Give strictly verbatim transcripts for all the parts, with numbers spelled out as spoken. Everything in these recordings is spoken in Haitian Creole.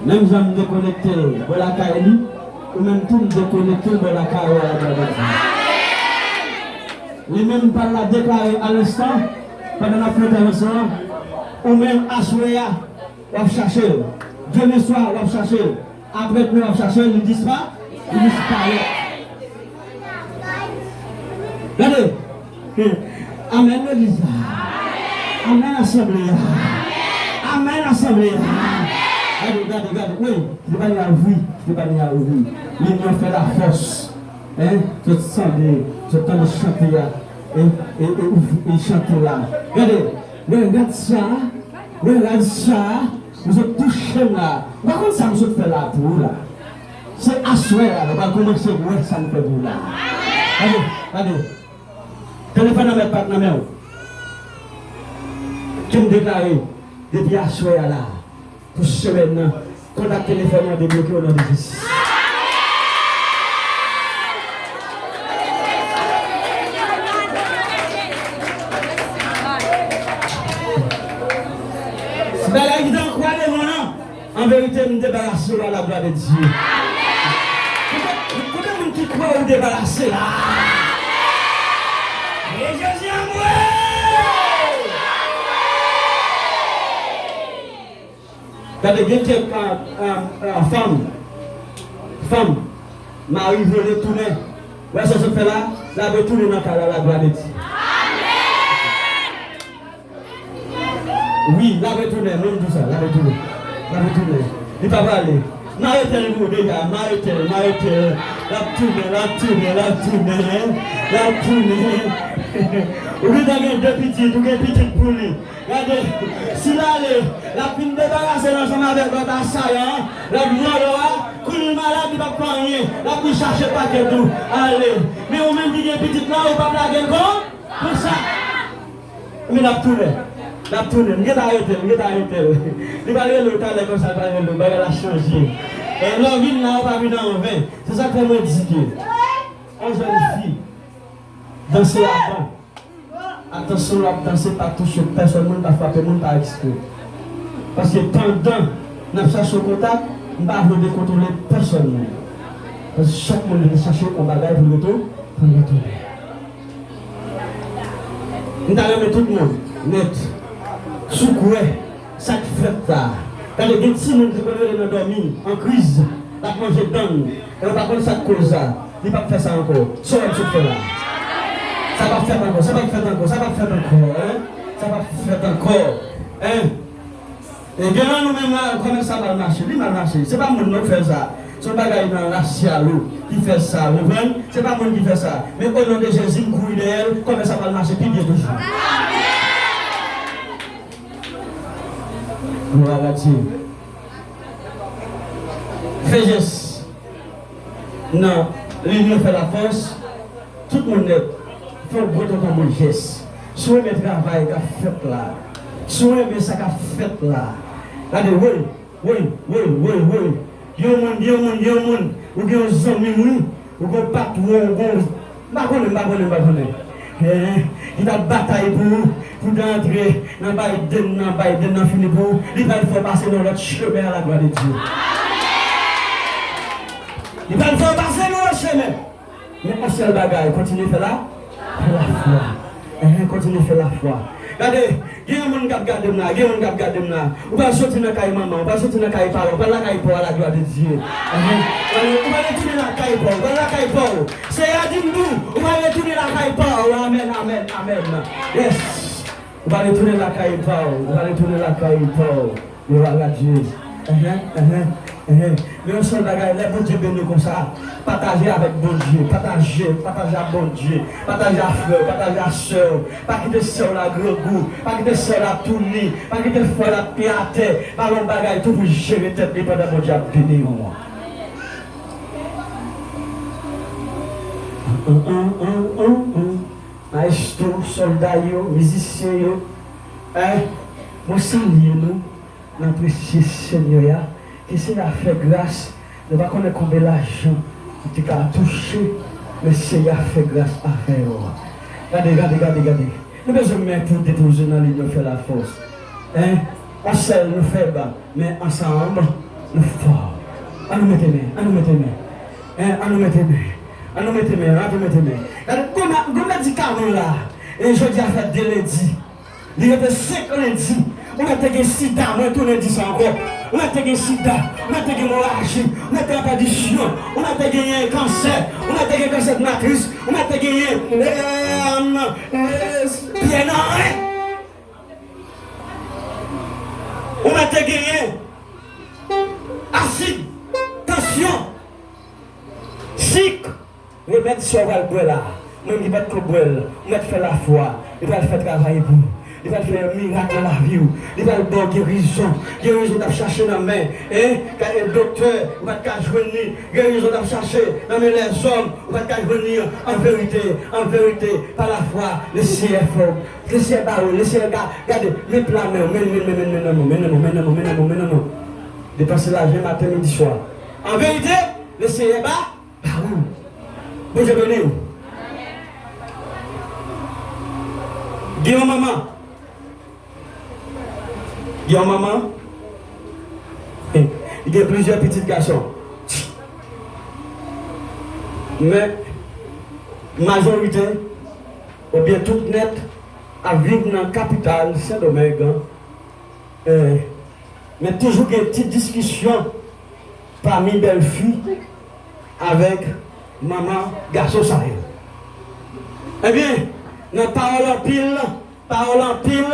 Menm jan m dekonekte l bò lakay li, ou menm tou m dekonekte l bò lakay ou a, Bondye. Li menm pa l la deklare a lenstan, pandan n ap fè entèvansyon an, ou menm aswè a, w ap chache l. Demen swa, w ap chache l. Aprè demen, w ap chache l, li dispa-, li disparèt. Gade. Amèn legliz la. Amèn asanble a. Amèn asanble a. Gade, gade, gade. Wi, Stefani a ouvri. Stefani a ouvri. Linyon fè lafòs. Hein? Zòt tande, zòt tande chante a. E, e, e, e chante la. Gade, wè rad sa, wè rad sa, ou sot touche m la. Ou pa konn sa m sot fè la pou ou la. Se aswè a, nou pral kòmanse wè sa m fè pou ou la. Gade, gade. Telefòn nan mèt pa t nan men w. Ke m deklare, depi aswè a la, pou semèn nan, kontak telefòn nan debloke o non de Jezi. Si bagay ki te an kwa devan nan, an verite, m debarase w a la glwa de Dye. Kote, kote moun ki kwè ou debarase la? E Jezi anmwe! Gade, gen kèk, a, a, a, fanm, fanm, mari vle tounen. Wè sa sot fè la? L ap retounen nan kay la, la glwa de Dye. Wi, l ap retounen, mwen m di w sa, l ap retounen. L ap retounen. Li pa prale. M arete l pou deja, m arete l, m arete l. L ap tounen, l ap tounen, l ap tounen, l ap tounen. Ou gentan gen de pitit, ou gen pitit pou li. Gade, si l ale, l ap vin debarase l ansanm avèk lòt asayan an, lòt vòlò a, kou li malad, li p ap fè anyen, l ap vin chache pakèt ou, ale. Men ou menm ki gen pitit la, ou p ap lage l kon, konsa. Men l ap tounen, l ap tounen, m gentan arete l, m gentan arete l. Li pral rele w talè konsa, l pral rele w, bagay la chanje. E lè w vin la, ou pa vin anven. Se sa k fè mwen di ke, yon jèn fi, danse avan. Atansyon, w ap danse, pa touche pèsòn, moun pa frape moun, pa eksprè. Paske pandan n ap chache yon kontak, m pa vle dekontwole pèsòn. Paske chak moun vin chache yon bagay pou l retou-, pou l retounen. M ta renmen tout moun nèt, si w kwè sa k fèt la. Gade, gen timoun ki konn rele nan dòmi, an kriz, l ap manje dann, e yo pa konn sa k koz sa. Li p ap fè sa ankò. Sa w wè m sot fè la? Sa p ap fèt ankò, sa p ap fèt ankò, sa p ap fèt ankò, hein? Sa p ap fèt ankò, hein? E gen nan nou menm la, kòman sa mal mache? Li mal mache. Se pa moun non k fè sa. Se yon bagay nan rasyal ou ki fè sa, ou konprann? Se pa moun ki fè sa. Men o non de Jezi, m kouri dèyè l, kòman sa mal mache pi byen toujou. Glwa a Dye. Fè jès. Nan linyon fè lafòs, tout moun nèt, fè yon gwo tonton boul jès. Si w renmen travay k ap fèt la, si w renmen sa k ap fèt la, gade, woy, woy, woy, woy, woy. Gen yon moun, gen yon moun, gen yon moun, ou gen yon zanmi w, wi, ou gen yon patwon, ou gen yon, m pa konnen, m pa konnen, m pa konnen. Hein, ki t ap batay pou ou, pou w te antre nan Biden nan, Biden nan fini pou ou, li pral fè w pase nan lòt chemen a la glwa de Dye. Li pral fè w pase nan lòt chemen. Men yon sèl bagay, kontinye fè la, fè lafwa. Enhen, kontinye fè lafwa. Gade, gen yon moun k ap gade m la, gen yon moun k ap gade m la. Ou pral soti nan kay manman, ou pral soti nan kay paran, ou pral lakay pa w a la glwa de Dye. Enhen. Ou pral, ou pral retounen lakay pa w, ou pral lakay pa w. Seyè a di m di w, ou pral retounen lakay pa w. Amèn, amèn, amèn. Yes. Ou pral retounen lakay pa w, ou pral retounen lakay pa w. Glwa a Dye. Enhen, enhen, enhen. Men yon sèl bagay, lè Bondye beni w konsa, pataje avèk Bondye, pataje, pataje ak Bondye, pataje ak frè w, pataje ak sè w. Pa kite sè w la grangou, pa kite sè w la touni, pa kite frè w la pye atè. Ba l yon bagay tou pou jere tèt li pandan Bondye ap beni w an. An, an, an, an, an. Maestro, sòlda yo, mizisyen yo, en, mwen salye nou, n apresye Senyè a, ke Senyè a fè gras, nou pa konnen konbyen lajan nou te ka touche, men Senyè a fè gras avè yo. Gade, gade, gade, gade. Nou bezwen men pou depoze nan linyon fè lafòs. En, yon sèl nou fèb, men ansanm, Nou fò. Ann nou mete men, ann nou mete men. Hein, ann nou mete men. Ann nou mete men, ann nou mete men. Gade, gwo ma-, gwo medikaman la. E jodi a fè de lendi. Li rete senk lendi. Ou mèt te gen sida, mwen tounen di sa ankò. Ou mèt te gen sida, ou mèt te gen emoraji, ou mèt te an pèdisyon, ou mèt te genyen kansè, ou mèt te gen kansè de matris, ou mèt te genyen, eh, eh, pyè nan ren. Ou mèt te genyen asid, tansyon, sik. Remèd sa w pral bwè la, mwen ki pa t ko bwè l, ou mèt fè lafwa, li pral fè travay pou ou. Li pral fè yon mirak nan lavi w. Li pral ba w gerizon. Gerizon w t ap chache nan men, hein, ka, eh, doktè, ou pa t ka jwenn li. Gerizon w t ap chache nan men lèzòm, ou pa t ka jwenn li. An verite, an verite, pa lafwa, Lesenyè fè w. Lesenyè ba ou, Lesenyè ga-, gade, men pla men w, men, men, men, men, men nan men w, men nan men w, men nan men w, men nan men w, men nan men w. Depanse lajan maten, midi, swa. An verite, Lesenyè ba, ba ou. Bondye beni w. Gen yon manman. Gen yon manman. Li gen plizyè pitit gason. Men, majorite, oubyen tout nèt, ap viv nan kapital Sendomeng. Eh, men toujou gen ti diskisyon pami bèlfi avèk manman gason sa yo. Ebyen, nan pawòl anpil, pawòl anpil,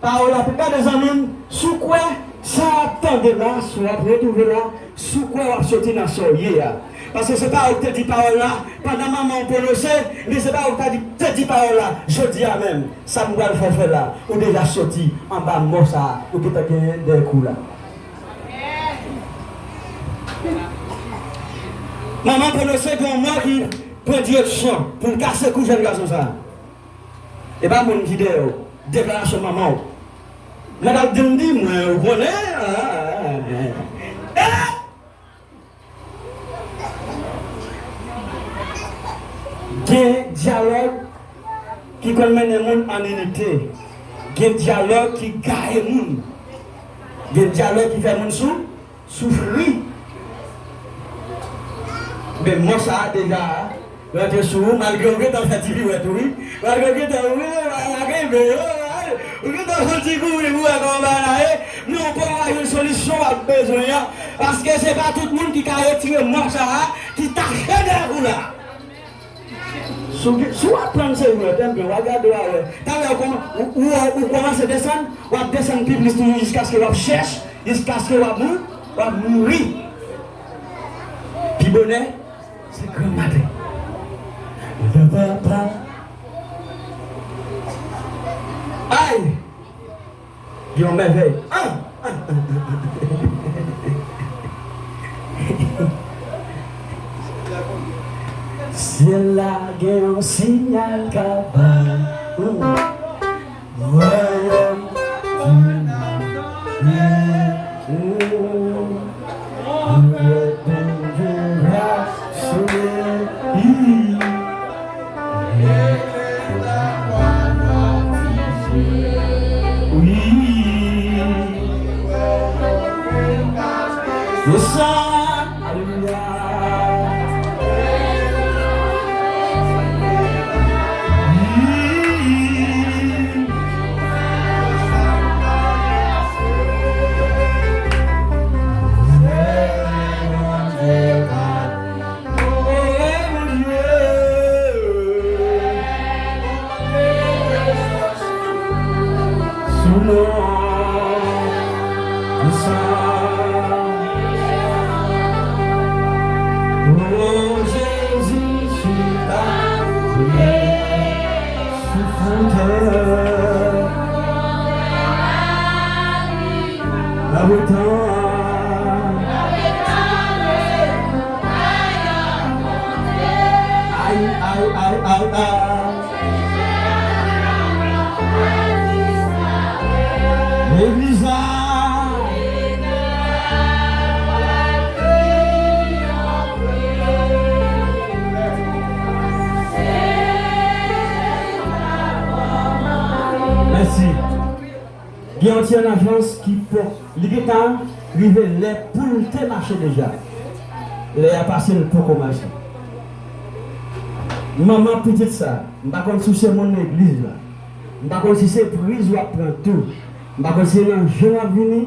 pawòl anpil. Gade zanmi m, si w kwè sa w ap tande la, sa w ap retwouve la, si w kwè w ap soti nan sa w ye a. Paske se pa ou ki te di pawòl la, pandan manman w pwononse, men se pa ou ki te di, te di pawòl la. Jodi a menm, sa m pral fè w fè la, ou deja soti anba mò sa a, ou gentan genyen dèyè kou la. Manman pwononse gen yon mò ki pran direksyon pou l kase kou jèn gason sa a. E pa moun ki dèyè w. Deklarasyon manman w. Mwen t ap di m di mwen, ou konnen. Ah, ah, ah, ah. Eh! Gen dyalòg ki konn mennen moun an inite. Gen dyalòg ki gaye moun. Gen dyalòg ki fè moun sou, soufri. Men mò sa a deja rantre sou ou, malgre ou gentan fè ti piwèt ou, wi. Malgre ou gentan, wi, lage men yo, ou gentan fè ti kouri pou wè kòman bagay la ye, men ou poko ka jwenn solisyon w ap bezwen an. Paske se pa tout moun ki ka retire mò sa a ki tache dèyè kou la. Si w, si w ap pran se vre, tande, w a gade, w a wè. Talè ou kòman-, ou, ou, ou kòmanse desann, w ap desann pi plis toujou jiskaske w ap chèch, jiskaske w ap mou-, w ap mouri. Pi bonè, se grann maten. Papa. Ay! Yon mèvèy. Ah! Ah, ah, ah, ah. Syèl la gen yon siyal k ap bay. Wayòm Dye. Wi. Wi. Alelouya. Sou non. Konsa. O Jezi, chita priye sou fontèn. Labotan. Ay, ay, ay, ay, ay. Legliz la. Mèsi. Gen yon ti an avans ki pran. Li gentan Rive lè pou l te mache deja. Lè a pase, l poko mache. Manman pitit sa, m pa konn si w se moun legliz la. M pa konn si se priz w ap pran tou. M pa konn si se nan jan w ap vini.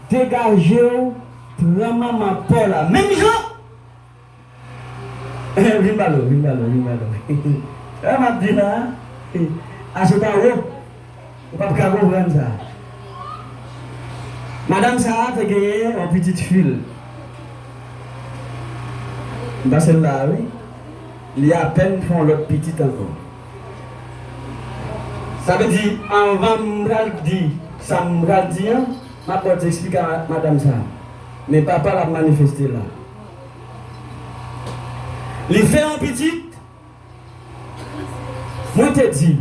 Degaje w, pran manman pa w la. Menm jan! Vin ba nou, vin ba nou, vin ba nou. Sa m ap di la, a se pa wo. Ou p ap ka konprann sa. Madanm sa a te genyen yon pitit fi l. M pase l la a, wi. Li apèn fè yon lòt pitit ankò. Sa vle di, anvan m pral di sa m pral di an, m ap ba w ti eksplika madanm sa a. Men papa l ap manifeste la. Li fè yon pitit. Mwen te di,